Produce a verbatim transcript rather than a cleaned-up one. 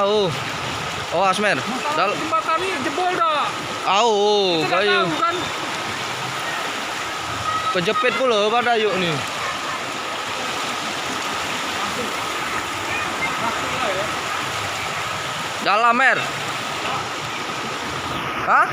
Oh. Oh, Asmer. Masalah jembatan ni jebol dah. Au, kita dah kayu. Tahu kan? Kejepit pula pada yuk ni. Dalam air. Hah?